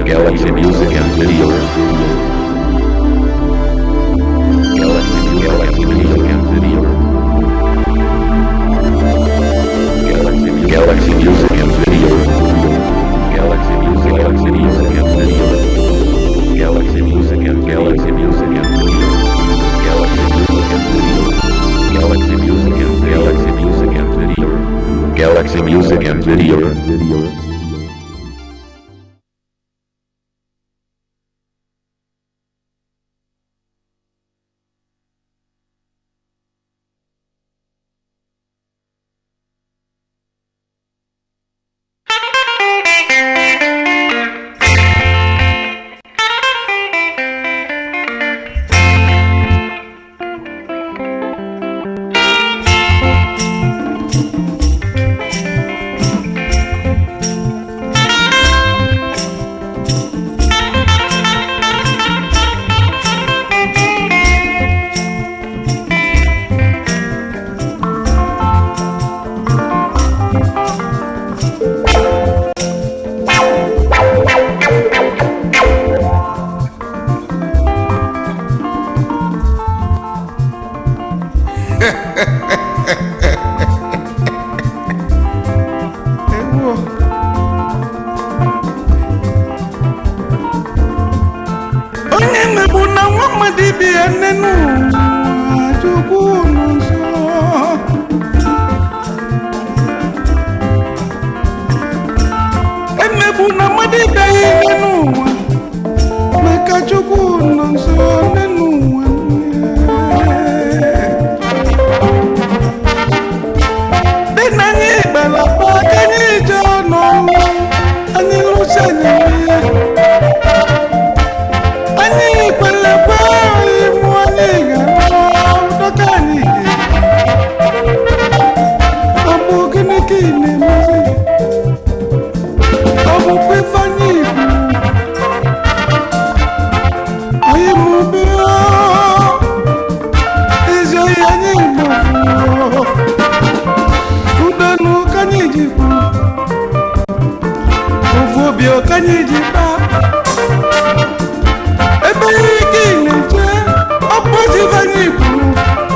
and Galaxy Music and Video. Galaxy Music and Video. Galaxy Music and Video. Galaxy Music, Galaxy Music and Video. Galaxy Music and Galaxy Music and Video. Galaxy Music and Video. Galaxy Music and Galaxy Music and Video. Galaxy Music and Video. Onye mmegbu na nwa mmadụ ibe ya nne n'ụwa, Chukwu nọ nso. Emegbu na mmadụ ibe ya nne n'ụwa, maka Chukwu nọ nso nne n'ụwa nne. Dị na anyị kpalakpa ka anyị jee n'ọlụ, anyị lụsị anyị ihe. Anyị kwelekwe ịmụ anyị ga-anụ dọka anyị ga. Ọ bụ gịnị ka ị na-emezi? Ọ bụkwa ife anyị kwuru. Anyị mụbe ezi oyi anyị gbafuru. Udonu ka anyị ji kwuru. Ofu obi ka anyị ji kpaa. Ebe ike ị na-eche ọkpọzive anyị kwuru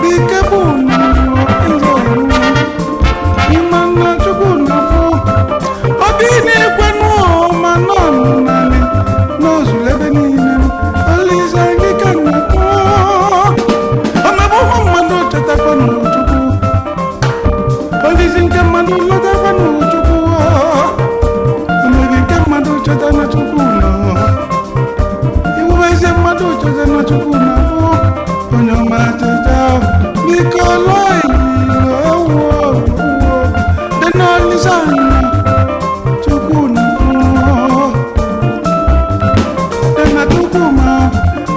bụ ike bụ ịma nna Chukwu na-afụ obi na-ekwe n'ụma nọ naanị n'ozuru ebe niile. Olise gị ka na-akpọ omebe ụmụ mmadụ chetakwa n'Chukwu. Olise nke mmadụ lọtakwa n'Chukwu. Omebi nke mmadụ cheta na Chukwu nọ. Iwube ezi mmadụ cheta na Chukwu na-afụ. Onye ọma cheta, biko lụọ ilo ewu dị n'olise anyị Chukwu na-afụ dị na Chukwu ma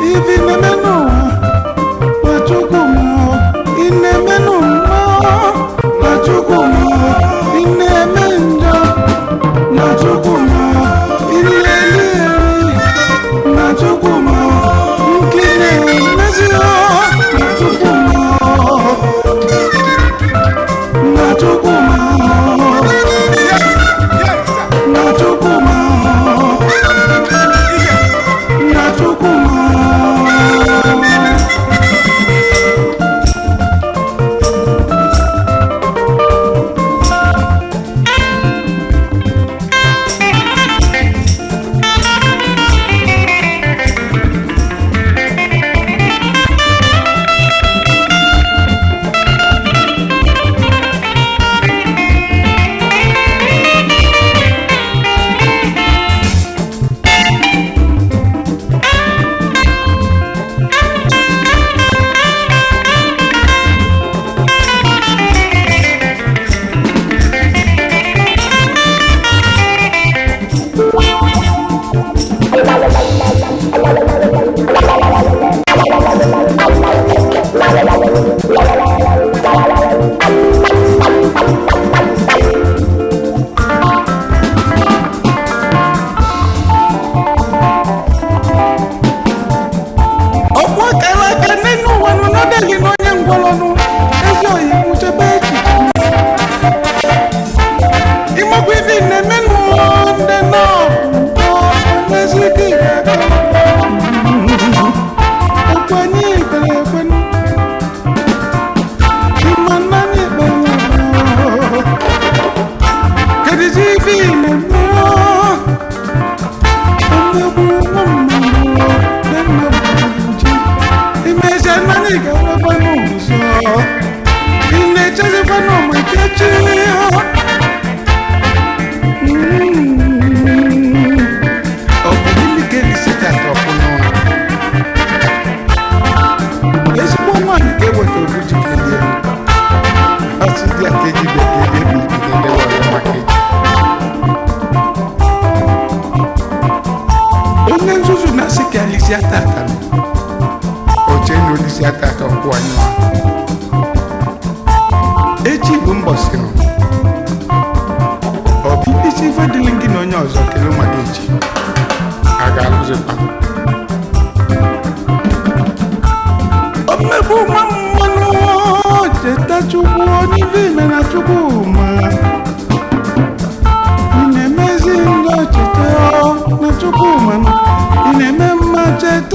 ivi na-eme n'ụwa ma Chukwu ma ị na-eme n'ụwa ma Chukwu ma ị na-eme njọ na Chukwu ma ị na-eli eri na Chukwu ma nke na-emezi na Chukwu ma. Eweta obu ji kelie, ọsị dị a ka eji bịa ka eji ebilite ndewe ọzọ maka eji. Onye nzuzu na-asị ka alisi atata nọ, oche na olisi atata ọkwụ anyị echi bụ mbọsị nọ. Ọ bụ isi ife dịrị gị na onye ọzọ kele maka echi a ga-alụzikwa omegbu nwa mmanụ. Cheta Chukwu n'ife ime na Chukwu ma ị na-emezi njọ, cheta na Chukwu ma ị na-eme mma, cheta.